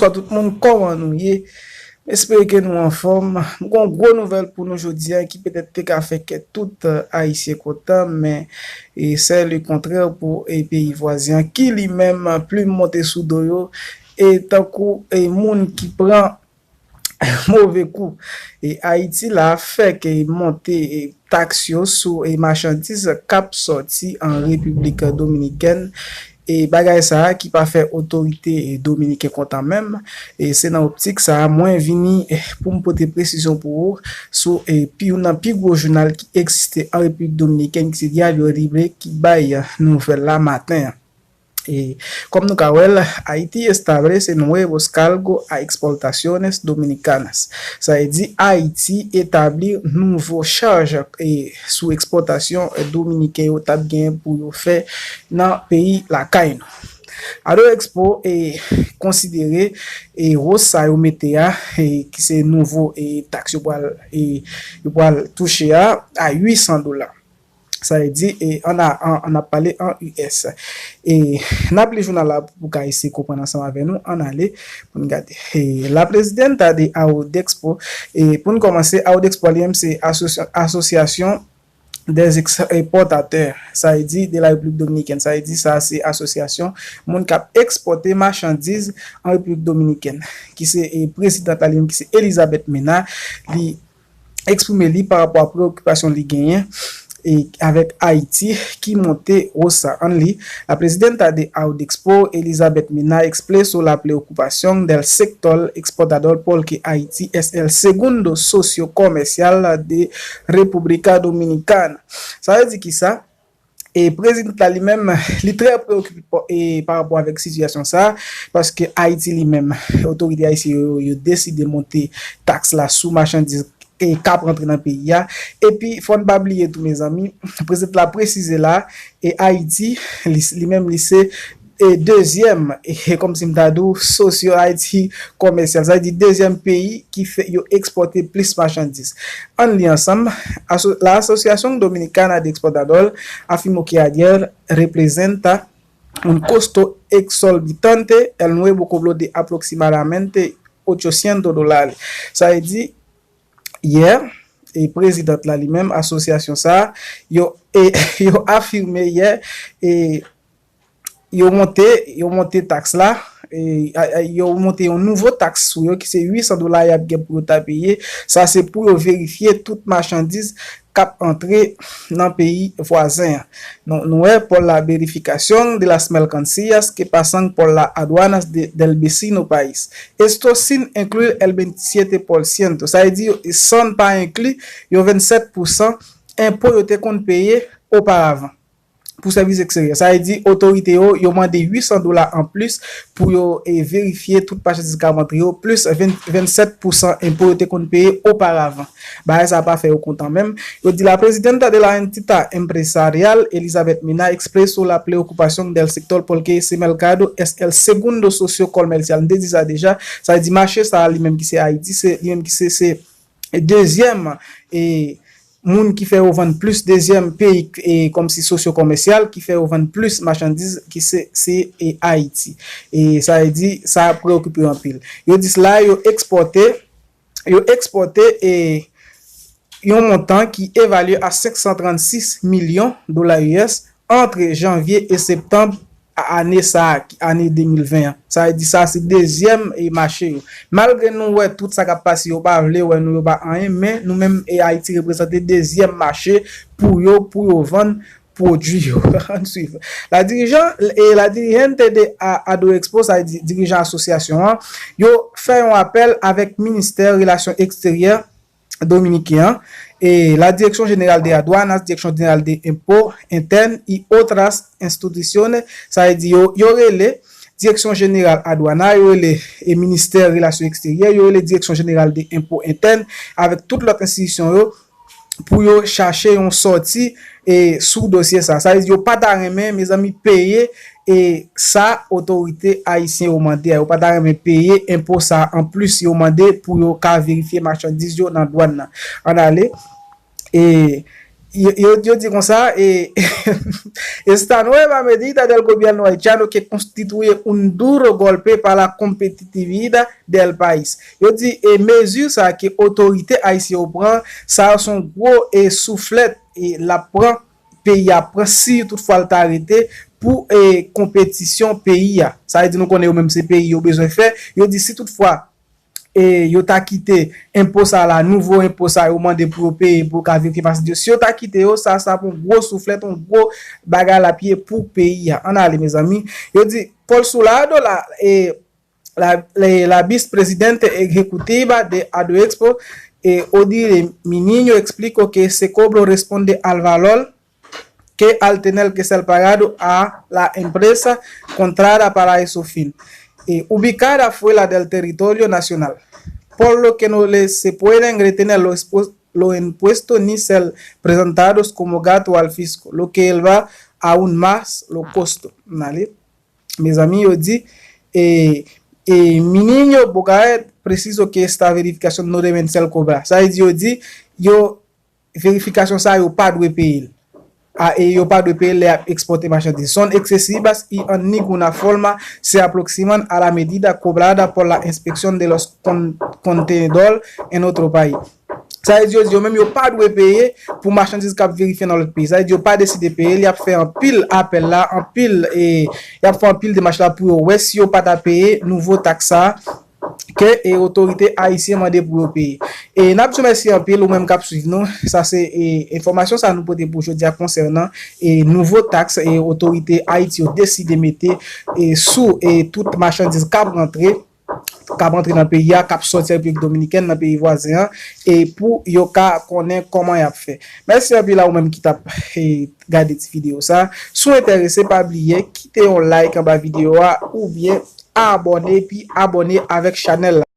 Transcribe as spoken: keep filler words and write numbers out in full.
Bonswa tout moun, kòman nou ye? M espere ke nou anfòm. M gen yon gwo nouvèl pou nou jodi a ki petèt te ka fè kè tout, eh, Ayisyen kontan, men, eh, c'est le contraire pou, eh, peyi vwazen an ki li menm plim monte sou do yo, e tankou, eh, moun ki pran move kou. E Ayiti la fèk, eh, monte, eh, taks yo sou, eh, machandiz k ap sòti an Repiblik Dominikèn. E bagay sa a ki pa fè otorite, eh, dominiken kontan menm. E se nan optik sa a mwen vini, eh, pou m pote presizyon pou ou sou, eh, pi, youn nan pi gwo jounal ki egziste an Repiblik Dominikèn, ki se Diario Libre, ki bay, eh, nouvèl la maten an. E, kòm nou ka wè l, Haití establece nuevos cargos a exportaciones dominicanas. Sa vle di, Ayiti etabli nouvo chaj, e, sou ekspòtasyon, e, dominiken yo t ap gen pou yo fè nan peyi lakay nou. Ado Expo, e, konsidere, e, wòch sa yo mete a, e, ki se nouvo, e, taks yo pral, e, yo pral touche a, a uit san dola. Sa vle di, e, ann a, ann, ann ap pale an U S. E, n ap li jounal la pou ka eseye konprann ansanm avè nou. Ann ale pou n gade. E, La Presidenta de Audexpo, e, pou n kòmanse, Audexpo li menm se asosya-, asosyasyon des ex-, exportateurs, sa vle di de la République Dominicaine. Sa vle di sa se asosyasyon moun k ap ekspòte machandiz an Repiblik Dominikèn, ki se, e, prezidant la li menm ki se Elizabeth Mena, li eksprime li pa rapò a preyokipasyon li genyen, e, avèk Ayiti ki monte wòch sa. Ann li, La Presidenta de Audexpo, Elizabeth Mena, expresó la preocupación del sector exportador porque Haití es el segundo socio comercial de República Dominicana. Sa vle di ki sa? E prezidant la li menm, li trè preokipe pa, e, pa rapò avèk sitiyasyon sa a, paske Ayiti li menm, otorite ayisyen yo, yo deside monte taks la sou machandiz, e, k ap rantre nan peyi a. Epi, fò n pa bliye tou, mezanmi, prezidant la presize la, e Ayiti, li, li menm, li se, e, dezyèm, e, kòmsi m ta di w, sosyo Ayiti kòmèsyal, sa vle di dezyèm peyi ki fè yo ekspòte plis machandiz. Ann li ansanm, aso-, La Asociación Dominicana de Exportador afirmó que ayer representa un costo exorbitante el nuevo cobro de aproximadamente ochocientos dólares. Sa vle di, yè, e prezidant la li menm, asosyasyon sa a, yo, e, yo afime yè, e, yo monte, yo monte taks la, e, a, a, yo monte yon nouvo taks sou yo, ki se uit san dola y ap gen pou yo ta peye. Sa se pou yo verifye tout machandiz k ap antre nan peyi vwazen an. Nou, nou wè, por la verificación de las mercancías que pasan por la aduanas de, del vecino país. Esto sin incluir el veintisiete por ciento. Sa vle di, san n pa enkli yon vennsèt pousan enpo yo te konn peye oparavan pou sèvis eksteryè. Sa vle di, otorite yo, yo mande uit san dola anplis pou yo, e, verifye tout machandiz k ap antre yo, plis ven, vennsèt pousan enpo yo te konn peye oparavan. Bagay sa pa fè yo kontan menm. Yo di, La Presidenta de la Entidad Empresarial, Elizabeth Mena, expresó la preocupación del sector porque ese mercado es el segundo socio comercial. M te di sa deja, sa vle di mache sa a li menm ki se Ayiti, se li menm ki se, se dezyèm, e, moun ki fè yo vann plis, dezyèm peyi, e, kòmsi sosyo kòmèsyal ki fè yo vann plis machandiz ki se, se, e, Ayiti. E sa vle di, sa preokipe yo anpil. Yo di sila yo ekspòte, yo ekspòte, e, yon montan ki evalye a senk san trannsis milyon dola U S antre janvye e septanm a ane sa a, ki ane de mil ven an. Sa vle di sa se dezyèm, e, mache yo. Malgre nou wè tout sa k ap pase, yo pa vle wè nou, yo pa anyen, men nou menm, e, Ayiti reprezante dezyèm mache pou yo, pou yo vann pwodui yo. Ann swiv. La dirijan, e, la dirigente de a, Ado Expo, sa vle di dirijan asosyasyon an, yo fè yon apèl avèk ministè relasyon eksteryè dominiken an, e la Dirección General de Aduanas, Dirección General de Impôts Internos y otras instituciones, sa vle di yo, yo rele Direksyon Jeneral Adwana, yo rele, e, Ministè Relasyon Eksteryè, yo rele Direksyon Jeneral de Enpo Entèn, avèk tout lòt enstitisyon yo, pou yo chache yon sòti, e, sou dosye sa. Sa vle di yo pa ta renmen, mezanmi, peye, e, sa otorite ayisyen yo mande a. Yo pa ta renmen peye enpo sa anplis yo mande pou yo ka verifye machandiz yo nan dwàn nan. Ann ale. E, Yo, yo, yo di konsa, e, esta nueva medida del gobierno haitiano que constituye un duro golpe para la competitividad del país. Yo di, e mezi sa ke otorite ayisyen yo pran, sa se yon gwo e souflèt e l ap pran, peyi a pran si toutfwa l ta rete pou e konpetisyon peyi a. Sa vle di nou konnen yo menm se peyi yo bezwen fè. Yo di si toutfwa e yo ta kite enpo sa la, nouvo enpo sa yo mande pou yo peye pou yo ka verifye machandiz yo. Si yo ta kite yo, sa, sa pou yon gwo souflèt, yon gwo bagay l ap ye pou peyi a. Ann ale, mezanmi. Yo di, Paul Soulado, la, e, la, la, la vicepresidente ejecutiva de Adoexpo, e, Odile Mininho, explicó que ese cobro responde al valor que al tener que ser pagado a la empresa contratada para ese fin, eh, ubicada fuera del territorio nacional, por lo que no le se pueden retener los, los impuestos ni ser presentados como gasto al fisco, lo que eleva aún más los costos. Ann ale. Mezanmi, yo di, e, e Mininho Bogaert presizo que esta verificación no deben ser cobra. Sa vle di, yo di, yo verifikasyon sa yo pa dwe peye l. A, e yo pa dwe peye l lè y ap ekspòte machandiz. Son excesivas y en ninguna forma se aproximan a la medida cobrada por la inspección de los con-, contenedor en otro país. Sa vle di yo, yo menm yo pa dwe peye pou machandiz k ap verifye nan lòt peyi. Sa vle di yo pa deside peye l, y ap fè anpil apèl la, anpil, e, y ap fè anpil demach la pou yo wè si yo pa ta peye nouvo taks sa a ke, e, otorite ayisyen mande pou yo peye. E n ap di w mèsi anpil ou menm k ap swiv nou. Sa se, e, enfòmasyon sa nou pote pou jodi a konsènan, e, nouvo taks, e, otorite Ayiti yo deside mete, e, sou, e, tout machandiz k ap rantre, k ap rantre nan peyi a, k ap sòti Repiblik Dominikèn nan peyi vwazen an, e pou yo ka konnen kòman y ap fè. Mèsi anpil a ou menm ki t ap, e, gade ti videyo sa. Si w enterese, pa bliye kite yon like anba videyo a oubyen abòne, epi abòne avèk chanèl la.